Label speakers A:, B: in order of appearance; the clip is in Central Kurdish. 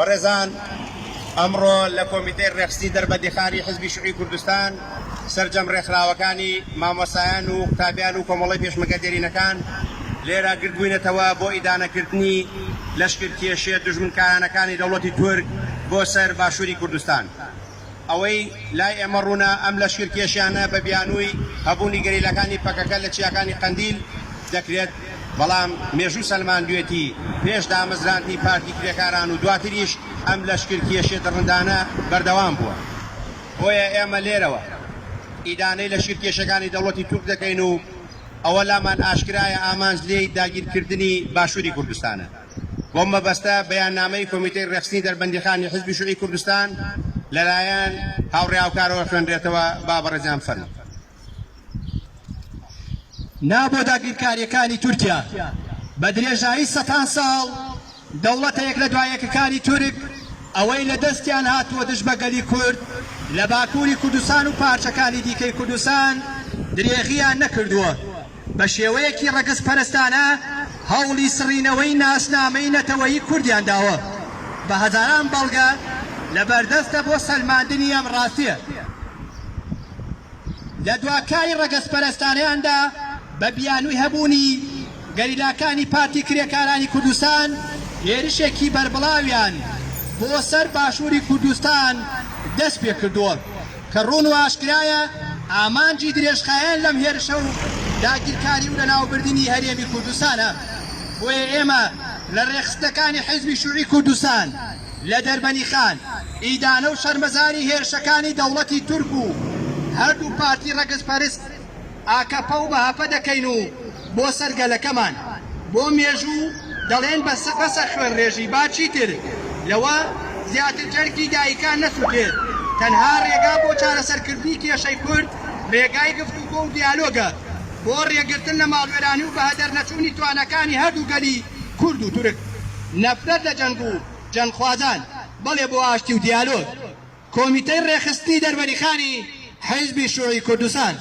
A: بەڕێزان ئەمڕۆ لە کۆمیتەی ڕێکخستنی دەربەندیخانی حزبی شوعی کوردستان سەرجەم ڕێکخراوەکانی مامۆستایان و قوتابیان و کۆمەڵەی پێشمەرگە دێرینەکان لێرە گردبووینەتەوە بۆ ئیدانەکردنی لەشکرکێشیە دوژمنکارانەکانی دەوڵەتی تورک بۆ سەر باشووری کوردستان. ئەوەی لای ئێمە ڕوونە ئەم لەشکرکێشیانە بە بیانووی هەبوونی گەریلاکانی پەکەکە لە چیاکانی قەندیل دەکرێت، بەڵام مێژوو سەلماندوێتی پێش دامەزراندنی پارتی کرێکاران و دواتریش ئەم لەشکرکێشیە دڕندانە بەردەوام بووە. بۆیە ئێمە لێرەوە ئیدانەی لەشکرکێشەکانی دەوڵەتی تورک دەکەین و ئەوە لامان ئاشکرایە ئامانج لێی داگیرکردنی باشووری کوردستانە. بەو مەبەستە بەیاننامەی کۆمیتەی ڕێکخستنی دەربەندیخانی حیزبی شوعی کوردستان لەلایەن هاوڕێ هاوکارەوە خوێنرێتەوە با بەڕێزیان بفەرموون.
B: نا بۆ داگیرکارییەکانی تورکیا. بە درێژایی سەتان ساڵ دەوڵەتە یەک لە دوا یەکەکانی تورک ئەوەی لە دەستیان هاتووە دژ بە گەلی کورد لە باکووری کوردستان و پارچەکانی دیکەی کوردستان درێغییان نەکردووە. بە شێوەیەکی ڕەگەزپەرستانە هەوڵی سڕینەوەی ناسنامەی نەتەوەیی کوردیان داوە. بە هەزاران بەڵگە لە بەردەستە بۆ سەلماندنی ئەم ڕاستییە. لە دوا کاری ڕەگەزپەرستانەیاندا بە بیانووی هەبوونی گەریلاکانی پارتی کرێکارانی کوردستان هێرشێکی بەربڵاویان بۆ سەر باشووری کوردستان دەست پێکردووە کە ڕوون و ئاشکرایە ئامانجی درێژخایەن لەم هێرشە و داگیرکاری و لەناوبردنی هەرێمی کوردستانە. بۆیە ئێمە لە ڕێکخستنەکانی حیزبی شوعی کوردستان لە دەربەنیخان ئیدانە و شەرمەزاری هێرشەکانی دەوڵەتی تورک و هەردوو پارتی ڕەگەزپەرست ئاکەپە و مەهەپە دەکەین و بۆ سەر گەلەکەمان، بۆ مێژوو دەڵێن بەسە بەسە خوێنڕێژی با چیتر لەوە زیاتر جەرگی دایکان نەسوتێت، تەنها ڕێگا بۆ چارەسەرکردنی کێشەی کورد ڕێگای گفتوگۆ و دیالۆگە بۆ ڕێگرتن لە ماڵوێرانی و بەهەدەرنەچوونی تواناکانی هەردوو گەلی کورد و تورک. نەفرەت لە جەنگ و جەنگخوازان، بەڵێ بۆ ئاشتی و دیالۆگ. کۆمیتەی ڕێکخستنی دەربەریخانی حیزبی شوعی کوردستان.